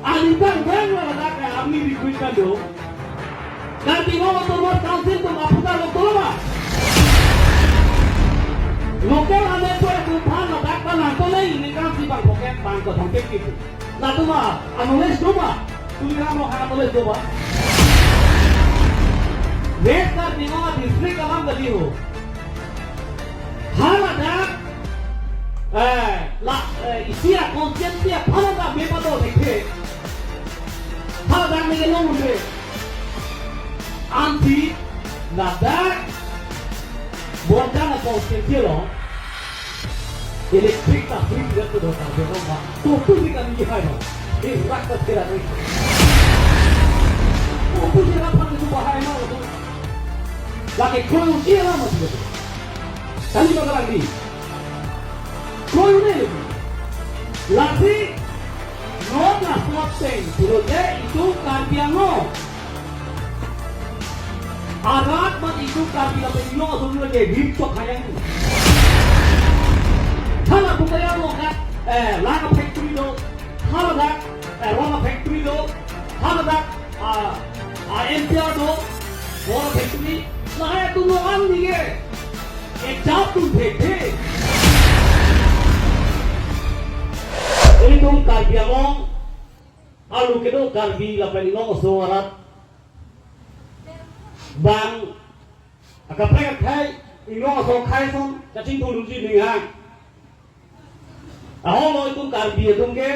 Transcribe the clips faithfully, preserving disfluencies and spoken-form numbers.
Alibang bang la ladak ke army recruitment do. Karbi Anglong Autonomous Council atum aputar lo toloma. Local unemployed atum aphan ladak ta nangtole, ili kan si bang pocket bang ko thangkep kipu. Latum a knowledge do ma? Tuliram lo ha knowledge do ma? West Karbi Anglong district alam kali ho. Haladak, eh, la, eh, isi a constituency aphan ta me pato thekthe. Haladak ne long unde. Ansi ladak Borjan a constituency along electric ta free pi det pu dokar, beton ma. To pusi kan ni hai ma. Ni rak ta sera ni. To pusi rak phan tu bahai ma tu. Lake kroi un-e alam ma tu. Kali ma kalang ni. Kroi un-e. Lasi non laso ateng pulote itum Karbi Anglong arat mat itum Karbi lapen Inglong ason lo ke hip chok hayang. Hala bukaya lo ka, eh, lang factory do, haladak, eh, rong factory do, haladak, ah, ah, M P R do, rong factory, lahai atum lo an ni ke, eh, jap tum thekthe. Itum Karbi Anglong arlo kedo Karbi lapen Inglong aso arat bang akaprek akhei Inglong aso akhei ason kachingthurdunji ninghang. Ahok lo itum Karbi atum ke,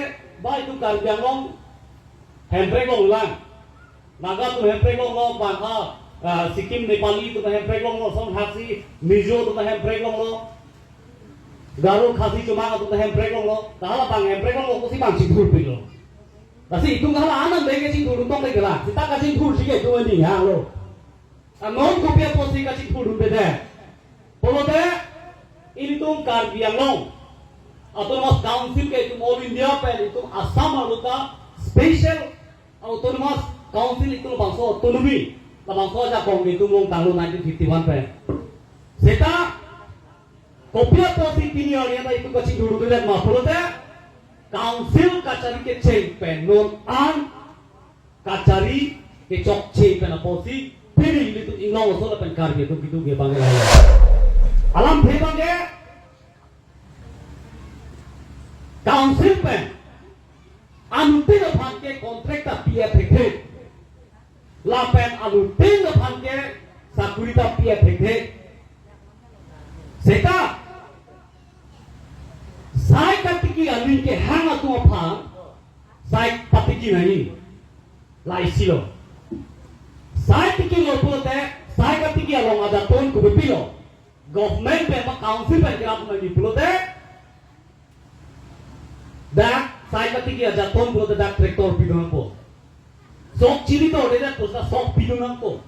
ba itum Karbi Anglong Hemprek longlo lang. Naga atum Hemprek longlo, bang ha, ah, Sikkim Nepali atum Hemprek longlo, son haksi Mizo atum Hemprek longlo. Garo Khasi Chomang atum Hemprek longlo. Tahala bang Hemprek longlo, kosi bang chingthur pilo. Lasi itum hala anam deng kachingthurdun tong deng la. Seta kachingthurji ke itum ninghang lo. Anon kopi apotsi kachingthurdunde? Pulote ilitum Karbi Anglong Autonomous Council ke itum All India pen itum Assam arlo ta special Autonomous Council itum labangso autonomy, labangso ajakong itum longtanglo nineteen fifty-one pen. Seta kopi apotsi pini arni ta itum kachingthurdunde ma pulote council kachari kecheng pen non an kachari kechokche pen apotsi pini ilitum Inglong aso lapen Karbi atum kitu ke bang ke. Alam phe bang ke council pen anuttin aphan ke contract ta pi-et thekthe. Lapen anuttin aphan ke sakuri ta pi-et thekthe. Seta sai katiki aning kehang atum aphan sai patiki nangji. La isi lo. Sai tikilo pulote, sai katiki along ajaton kopi pilo. Government pen ba council pen kerap nangji pulote, dak sai katiki ajaton pulote dak tractor pidun nangpo. Sok chili to de dak pusa sok pidun nangpo.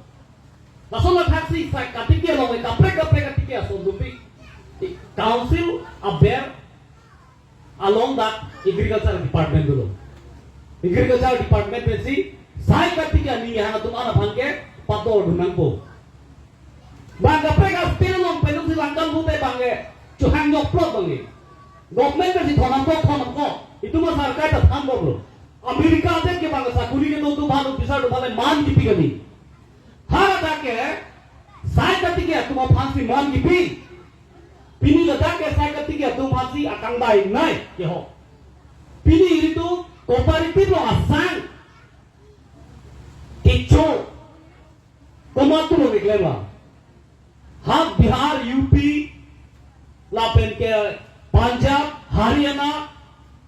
Laso la thaksi sai katiki along kaprek kaprek katiki ason dopi. Council aber along dak Agriculture Department dolo. Agriculture Department pensi sai katiki aning kehang atum an aphan ke pator dun nangpo. Bang kaprek a-state along pensi langdam pute bang ke chohang jokplot bang ke. Government pensi thon nangkok, thon nangkok. Itum asarkar ta than boklo. America adet ke bang sakuri kedo atum aphan, officer atum aphan le man kipi kali. Haladak ke sai katiki atum aphansi man kipi. Pini ladak ke sai katiki atum aphansi akangdai nai keho. Pini ilitum cooperative lo asang kecho komat tu lo keklem ma. Ha Bihar, U P, lapen ke Punjab, Haryana,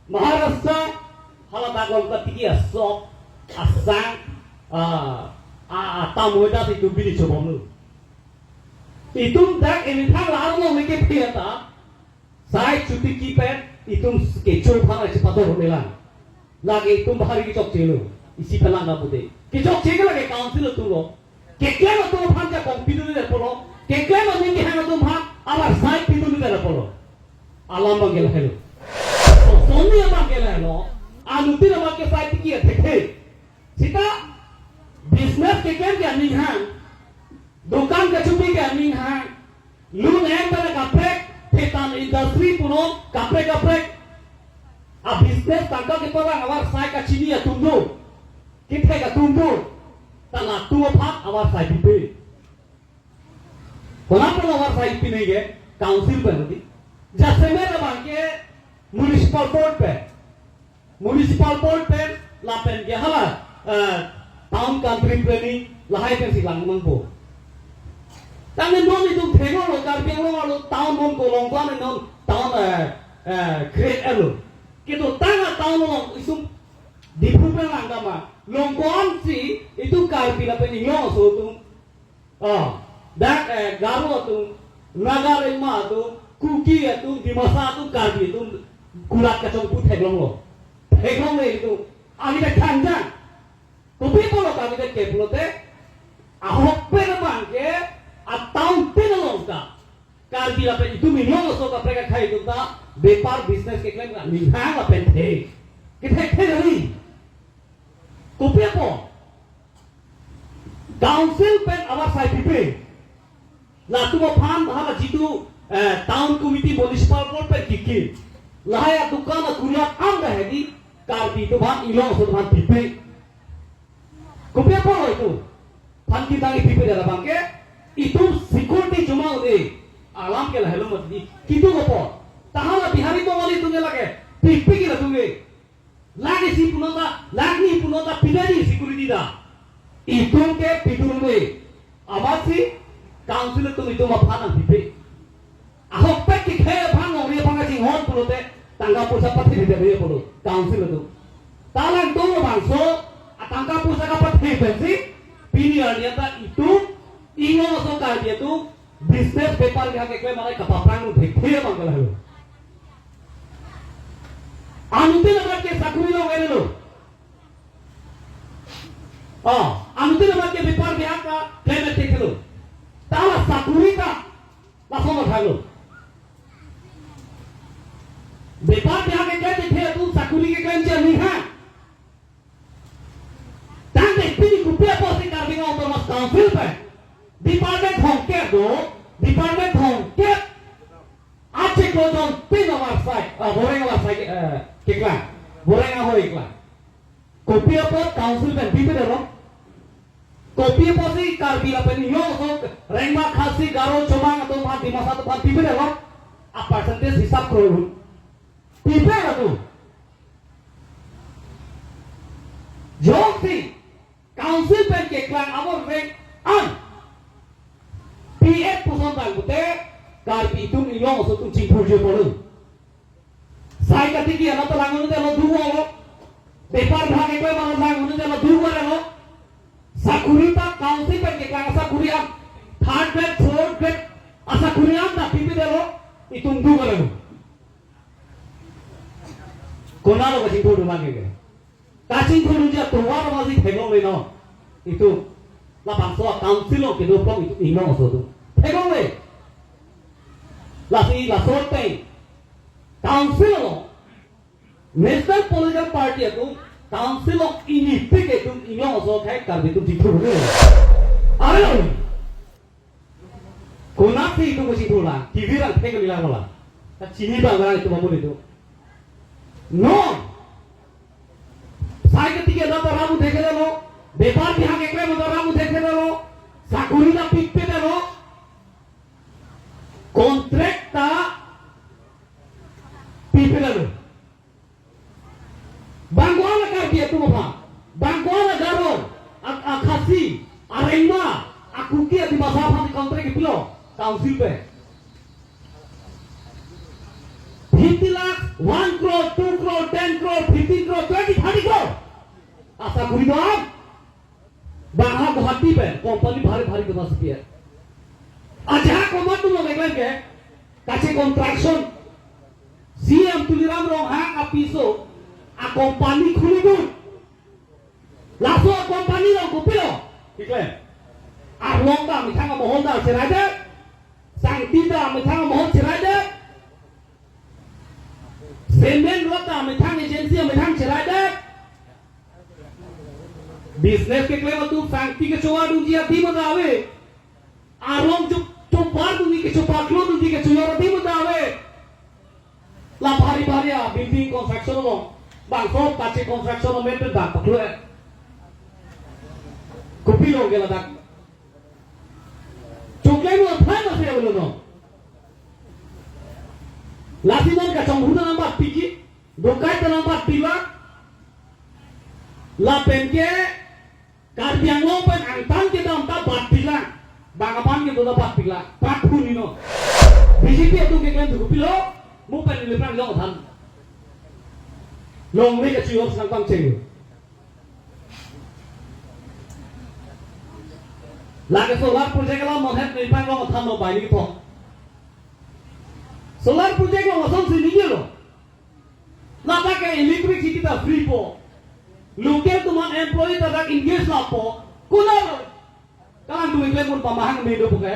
Maharashtra, haladak along katiki asok asang, ah, ah, ah, tam wedas itum bini chobom lo. Itum dak emethang la arlo leke phiyata, sai chotiki pen itum kecho aphan si pator melang. Lake itum bahari kechokche lo, isi pelang na pute. Kechokche ke lake council atum lo. Keklem atum aphan ke kong pidunde pulo. Keklem aning kehang atum aphan abar sai pidunde pulo. Alam bang ke lahelo. Sonni abang ke lahelo. Anuttin abang ke sai tiki thekthe. Seta business keklem ke aning hang, dukan kachobi ke aning hang, lun en ta kaprek, phetan industry punon kaprek kaprek. A business tangka keparang avarsai kachini atum do, kethek atum do, ta latum aphan avarsai pipe. Konat pen avarsai pi nangji ke? Council pen odi. Jasemet abang ke municipal board pen. Municipal board pen lapen ke hala, eh, town country planning lahai pensi lang nangpo. Tangte non itum theklonglo, Karbi Anglong arlo town non kolong kwan non town, eh, eh, create etlo. Kitu tang a town along itum Diphu pen lang kama. Long kwan si itum Karbi lapen Inglong aso atum. Oh, dak, eh, Garo atum, Naga Rengma atum, Kuki atum, Dimasa atum, Karbi atum, kulat kachongpu theklonglo. Theklongle itum. Avi dak thangjang. Kopi apotlo kami dak ke pulote, ahok pen abang ke, a town tin along ta Karbi lapen itum Inglong aso kaprek akhei atum ta bepar business keklem kangninghang lapen the. Kethek the kali. Kopi apot? Council pen avarsai pipe. Latum aphan hala jitu, eh, town committee municipal board pen kikim. Lahai adukan akulat ang dah hedi Karbi atum aphan, Inglong aso atum aphan pipe. Kopi apotlo itum? Phan kitang ipipe dak abang ke, itum security chomang un-e. Alam ke lahelo mati. Kitu kopi? Ta hala Bihari Bongali atum ke lake pipe ke latum ke. Lake si punota, lake ni punota pidani security ta. Itum ke pidun un-e. Amatsi council atum itum aphan nangpipe. Ahokpet kekhei aphan longri aphan kachinghon pulote tangka poisa pathe thedetji pulo council atum. Ta langtum labangso atangka poisa kapathe pensi pini arni anta itum Inglong aso Karbi atum business bepar keha keklem arai kapaprang un thekthe abang ke lahelo. Anuttin amat ke sakuri long erelo. Oh, anuttin amat ke bepar keha keklem thekthe lo. Ta la sakuri ta lason athalo. Bepar keha keklem thekthe atum sakuri keklem ja ni ha. Tangte pini kopi apotsi Karbi Anglong Autonomous Council pen department thomkep do, department thomkep achiklo jontin avarsai, ah, boreng avarsai, eh, keklang, boreng ahoi keklang. Kopi apot council pen pipedetlo? Kopi apotsi Karbi lapen Inglong aso, Rengma, Khasi, Garo, Chomang atum aphan, Dimasa atum aphan pipedetlo? A percentage hisap kroi un. Pipe atum. Jongsi council pen keklang abor reng an P F puson tang pute Karbi atum Inglong aso atum chingthurji pulo. Sai katiki anat ta lang un-edetlo, duwalo. Bepar bhag ekoi mano lang un-edetlo, duwarelo. Sakuri ta council pen keklang asakuri an, third grade, fourth grade asakuri an ta pipedetlo, itum duwarelo. Konatlo kachingthur dun lake ke? Kachingthur dunji atovar masi theklongle non. Itum labangso council along kedo phlong itum Inglong aso atum theklongle. Lasi laso ateng council along National Political Party atum council along inipik itum Inglong aso akhei Karbi atum chingthur dunle. Are lo. Konatsi itum kachingthur lang, T V rang thek kali lang la. Kachini bang rang itum amun itum. Non. Sai katiki anat ta ram un thekthedetlo, bepar bihag eklem ta ram un thekthedetlo, sakuri ta pipedetlo, contract ta pipedetlo. Bang ko-an a Karbi atum aphan, bang ko-an a Garo, a, a Khasi, a Rengma, a Kuki, a Dimasa aphan contract kipilo council pen? Fifty lakhs, one crore, two crore, ten crore, fifteen crore, twenty, thirty crore. Asakuri do-an. Bang ha Guwahati pen company bhari bhari kemas pi. Ajahak komat atum lo keklem ke, kache construction, C M Tuliram Ronghang apiso a company khulidun. Laso a company along kopilo keklem? Arlong ta methang amohon ta cheraidet, sangti ta methang amohon cheraidet, cement rod ta methang agency amethang cheraidet. Business keklem atum sangti kechovar dunji adim ta ave. Arlong cho-, chopar dunji, kechopar klo dunji, kechovar adim ta ave. La bhari bhari a building construction along, bangso kachi construction along pen bang paklo. Kopilo ke ladak. Choklem lo thai ma se ulo no. Lasi non kachonghu ta nangbatpiji, dokai ta nangbatpila. Lapen ke Karbi Anglong pen angtan kedam ta batpila. Bang aphan kedo ta batpila. Pathu ni no. B J P atum keklem tu kopilo, mo pen neli pran long than. Longle kachihor sang pangcheng. Lake solar project alam monhet neli pran long than lo bai ni kethom. Solar project along asonsi ningjelo. Ladak ke electricity ta free po. Local atum an employee ta dak engage lapo. Konat lo? Kalang atum keklem un pamahang me do puke.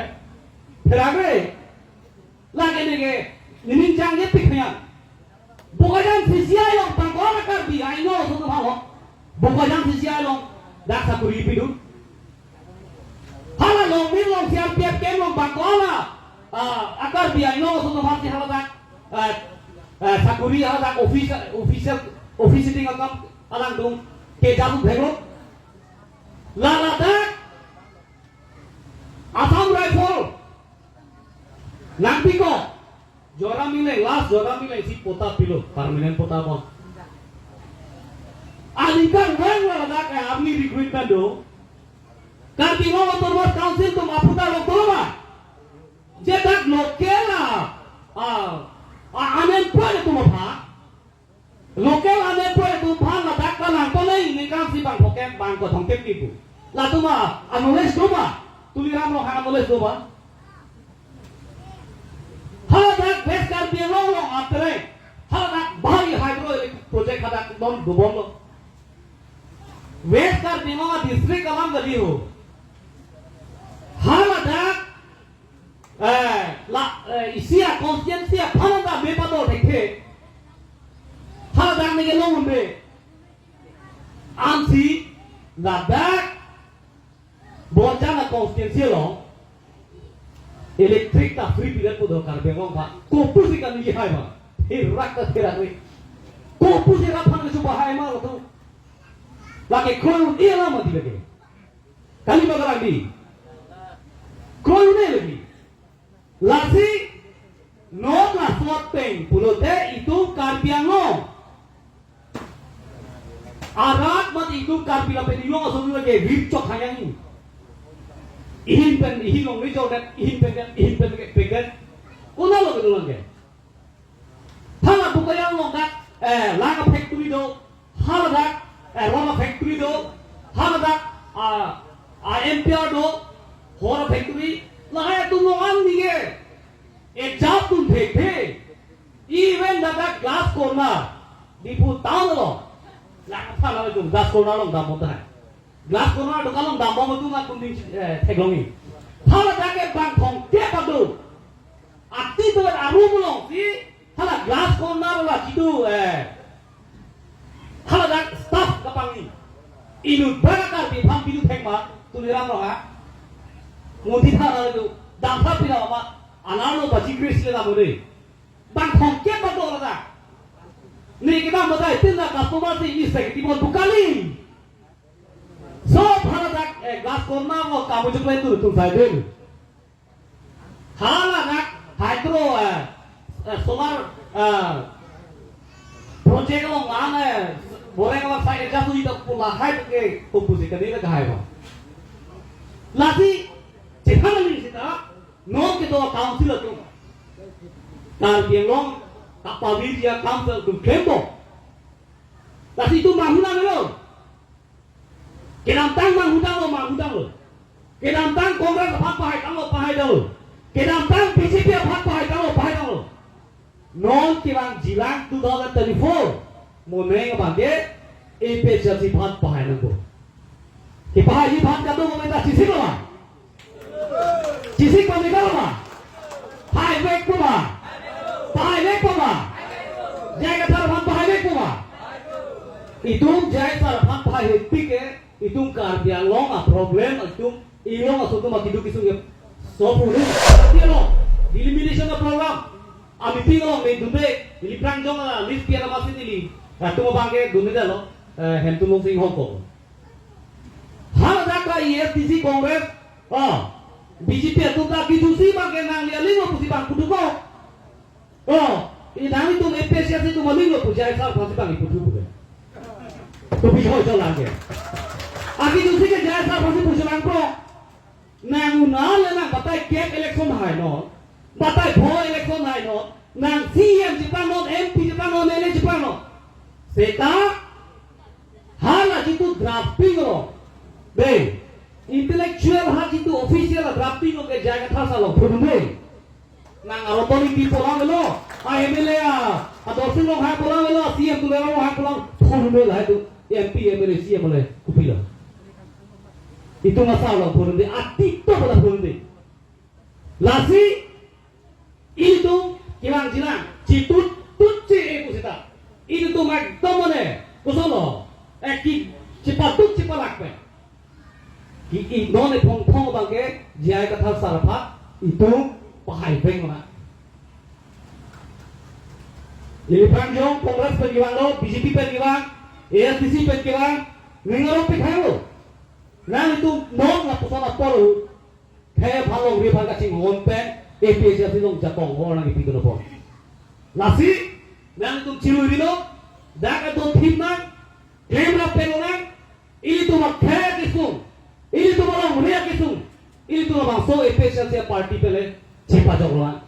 Pherangre. Lake neke nining chang ye pik hanya. Bokajan C C I along bang ko-an a Karbi aino aso atum halo. Bokajan C C I along dak sakuri pidun. Hala Longmir along C R P F camp along bang ko-an a, ah, a Karbi aino aso atum hasi haladak, ah, ah, sakuri haladak office, officer, office sitting akam alangtum keja atum theklo. La ladak Assam Rifle nangpikok. Joram Engleng, last Joram Engleng si patta pilo, permanent patta bon. Aningkan vang ladak ke army recruitment do. Karbi Anglong Autonomous Council atum aphuthak lo tolo ma? Je dak local a, a, a, unemployed atum aphan. Local unemployed atum aphan ladak ta nangpaleng ningkan si bang phokep bang kethom kep kipu. Latum a-knowledge do ma? Tuliram Ronghang a-knowledge do ma? Haladak West Karbi Anglong along atre. Haladak bhari hydro project hadak non dobom lo. West Karbi Anglong a-district alam kali ho. Haladak Eh, la, eh, isi a-constituency aphan ta me padol thekthe. Haladak neke long un-e. Ansi ladak Borjan a-constituency along electric ta free pidet pu do Karbi Anglong aphan. Kopusi kaningje hai ma? Hirak ta hirak re. Kopusi rat aphan kecho bahai ma lo tu. Lake kroi un-e alam mati lake. Kali ma kalang di? Kroi un-e lagi. Lasi non laso ateng pulote itum Karbi Anglong arat mati itum Karbi lapen ilong aso atum ke vir chok hayang. Ihin pen ihin long rijor det, ihin pen det, ihin pen ke pek det. Konat lo kedo lang ke? Hala Bokajan along dak, eh, lang a-factory do, haladak, eh, rong a-factory do, haladak, ah, ah, M P R do, hor a-factory, lahai atum along an neke, eh, jap atum thekthe, even ladak glass corner, Diphu town along, lang aphan atum glass corner along dambom tahai. Glass corner dokan along dambom atum atum ding, eh, theklongji. Haladak ke bang thomkep ado. Ati doan arum alongsi hala glass corner la kidu, eh, haladak staff kapangni. Inut bang a Karbi aphan kidu thek ma, Tuliram Ronghang. Modi tha na tu, damsa pina ma, alarlo baji kris le na mode. Bang thomkep bang do ladak. Ne kedam batai tin na customer si ini security bon bukali. So haladak, eh, glass corner lo kamu jukle tu tum sai dun. Haladak hydro, eh, eh, solar, eh, project along lan, eh, boreng along sai adjust ita pula hai ke kompusi kani le kahai ba. Lasi chethan ni sita non kedo council atum. Karbi Anglong kapavir ya council atum klembo. Lasi itum manghunang lo. Kedamtang manghutanglo, manghutanglo. Kedamtang Congress aphan pahaitanglo, pahaitanglo. Kedamtang B J P aphan pahaitanglo, pahaitanglo. Non kevangjilang two thousand twenty-four. Moneng abangke A P H L C aphan pahai nangpo. Kepahai aphan kadokave ta chesik lo ma? Chesik pamikal ma? Pahai vekpo ma? Pahai vekpo ma? J I Kathar aphan pahai vekpo ma? Itum J I sir aphan pahai hepik ke, itum Karbi Anglong a-problem, itum ilong aso atum akidu kisung ke solve hu ni. Karbi Anglong delimitation a-problem. A meeting along neli dunde, ili phrang jong a list pi alam asi neli. Atum abang ke dunde lo, eh, Hemtun Longsi Hongkong. Hala dak A S D C Congress, oh, B J P atum ta kijutsi abang ke nangli aling lo pusi bang puthot ko. Oh, ini nangtum A P H L C atum aling lo pu J I sar aphansi bang iputhu pu ke. To pi ho jo lang ke. Akijutsi ke J I sar aphansi pu jo lang ko. Nang unal le nang batai kep election hainon, batai pho election hainon, nang C E M chepangnon, M P chepangnon, M L A chepangnon. Seta hala jitu drafting lo. Dei, intellectual ha jitu official drafting lo ke J I Kathar sar along pudun dei. Nang aro toni pi polang lo, a M L A a, a Dorsing Ronghang polang lo, C E M Tuliram Ronghang polang, pudun dei lahai atum, M P, M L A, C E M le, kopilo. Itum asar along pudun dei, ati to pada pudun dei. Lasi, itum kilang jilang, chitut tut che e pu seta. Itum ekdom mane, koson lo, eh, ki, chipatut chipalak pen. Ki, i non e phong phong abang ke, J I Kathar sar aphan, itum pahai veng lo na. Ili phrang jong, Congress pen kevang lo, B J P pen kevang, A S D C pen kevang, ning arong pi khai lo. Nangtum non lapuson apor, khei aphan longri aphan kachinghon pen, A P H L C along jakong hor nang ipidun apot. Lasi, nangtum chirui rilo, dak adon thip nang, klem rap pen lo nang, ilitum akhei akesung, ilitum alongri akesung, ilitum labangso A P H L C party pen le chepajok lo nang.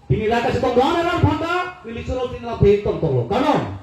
Pini la kachetong doan alam aphan ta, neli choro tin la phe tongtong lo. Kanon,